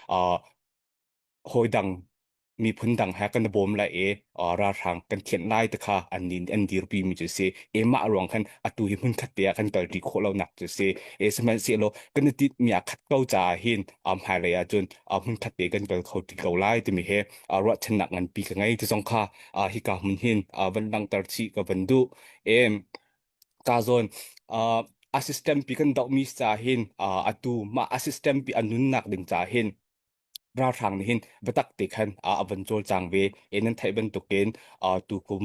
Hawi dang miphun dang he kan i bawm lai i ralhrang kan thianh lai ti kha an nin an dirpi mi cu si. E mah ruang khan atu hi hmun khat te ah kan kalṭi khawh lonak cu si. E sihmanhsehlaw kan i tinhmi ah khat ko caah hin hmailei ahcun hmun khat te kan kal kho ti ko lai timi he ruahchannak nganpi ka ngei ti zong kha hika hmun hin van langhter chih ka van duh. E ka zawn a system pi kan dohmi ca hin atu mah a system pi a nunnak ding ca hin ralhrang nih hin biatak te khan a van cawlcang ve e nan theih bantukin tukum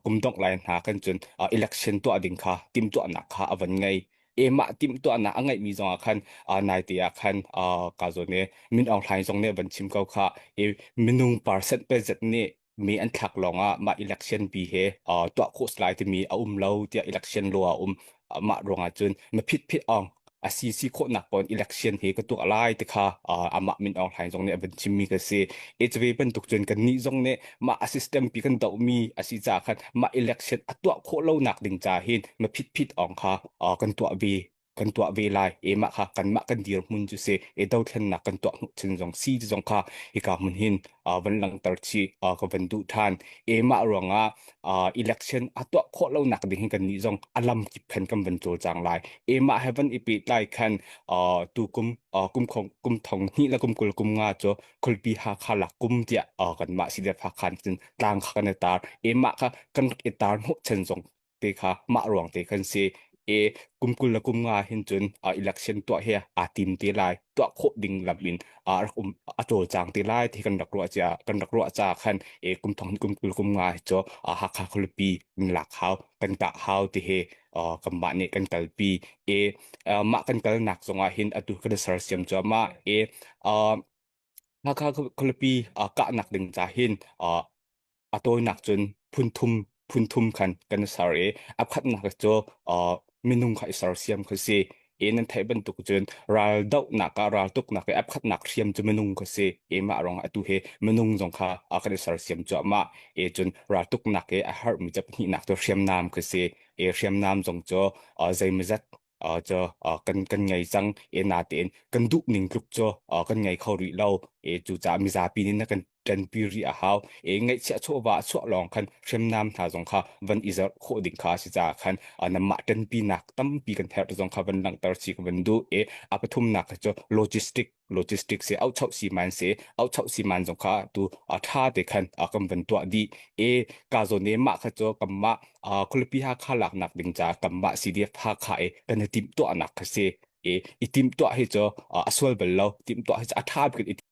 kum dongh lai hna kan cun election tuah ding kha timhtuahnak kha a van ngei e mah timhtuahnak a ngeihmi zongah khan nai te ah khan ka zawn e Min Aung Hlaing zong nih van chim ko kha e minung percent pe zet nih mi an thlak lawngah mah election pi he tuah khawh lai timi a um lo tiah election law a um. Mah ruangah cun na phit phit ong a si si khawhnak pon election he ka tuah lai ti kha amah Min Aung Hlaing zong nih a van chimmi ka si. HV bantuk cun kan nih zong nih mah a system pi kan dohmi a si caah khan mah election a tuah khawh lonak ding ca hin na phit phit ong kha kan tuah ve kan tuah ve lai. E mah kha kanmah kan dirhmun cu si e dothlennak kan tuah hnawh chin zong si ti zong kha hika hmun hin van langhter chih ka van duh than. E mah ruangah election a tuah khawh lonak ding hin kan nih zong a lam kip khan kan van cawlcang lai. E mah he van i pehtlai khan tu kum kum khong kum thong hnih le kum kul kum nga cu khualpi Hakha lak kum tiah kanmah CDF Hakha cun tlang kha kan i tar. E mah kha kan rak i tar hnawh chan zong te kha mah ruang te khan si. E kum kul le kum nga hin cun election tuah hi aa tim te lai. Tuah khawh ding lam in rak um a cawlcang te lai ti kan rak ruah cia kan rak ruah ca khan e kum thong kum kul kum nga hi cu Hakha khualipi kan lak hau kan kah hau ti hi kanmah nih kan kalpi. E mah kan kalnak zongah hin atu kan sersiam cuahmah. E Hakha khualipi kahnak ding ca hin a tawinak cun phunthum phunthum khan kan i ser i a khatnak cu minung kha i sersiam kha si. I nan theih bantuk cun ral dohnak ah raltuknak i a khatnak hriam cu minung kha si. I mah ruangah atu hi minung zong kha kan i sersiam cuahmah. I cun raltuknak i a herhmi cu pahnihnak cu hriamnam kha si. I hriamnam zong cu zeimawzat cu kan kan ngei cang. I natein kan duh ning tluk cu kan ngei kho rih lo. I cucaah mizapi nih na kan ṭanpi rih a hau. I ngaihchiah chawva a chuah lawng khan hriamnam hna zong kha van i zerh khawh ding kha a si caah khan nanmah ṭanpinak tampi kan herh zong kha van langhter si ka van duh. I a pathumnak cu logistic logistic si auhchoh siman si auhchoh siman zong kha tu a ṭha te khan kan van tuah dih. I ka zawn i mah kha cu kanmah khualipi Hakha laknak ding caah kanmah CDF Hakha i kan i timhtuahnak kha si. I i timhtuah hi cu a sual bal lo. Timhtuah hi cu a ṭha bik in i.